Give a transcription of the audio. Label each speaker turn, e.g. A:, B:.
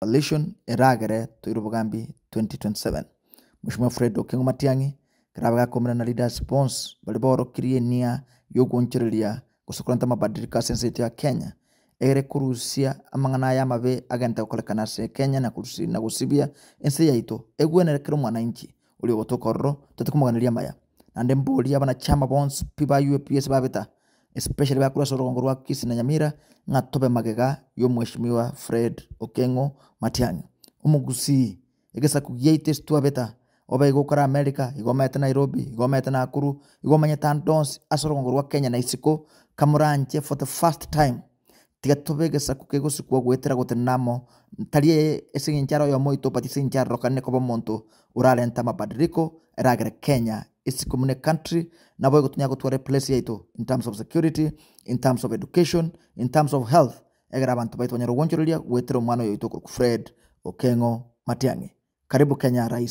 A: Coalition eragere toire obogambi 2027. Mweshimiwa Fred Okengo Matiang'i ekero abe gakoumera na leaders bonsi baria baorokirie enia yogoonchoreria gose korenta amabadiliko ase ense yaito ya Kenya, ere korusia amang'ana aya amabe agente gokorekana ase Kenya na korusia na gosibia ense yaito egwenere kera omwananchi oria ogotoka ororo tote komoganeria amaya. Naende mborie abanachama bonsi pi ba UAPS babeta especially bakorwa ase orogongo rwa Kisii na Nyamira ng'a tobe magega y'omweshimiwa Fred Okeng'o Matiang'i. Omogusii, egesaku giaito ase twabeta, obe igo okore America, igo omanyete Nairobi, igo omanyete Nakuru, igo omanyete ande onsi ase orogongo rwa Kenya na isiko, kamoranche for the first time, tiga tobe egesaku kegosikwa goetera gotenena amo, tari ase eng'encho are oyomo oito but ase eng'encho arorokane koba omonto orarente amabadiliko eragere Kenya isiko buna ecountry, naboigo tonyare gotwara eplace yaito in terms of security, in terms of education, in terms of health, egere abanto baito banyare goonchoreria goetera omwana oyo oito okorokwa Fred Okeng'o Matiang'i. Karibu Kenya rais.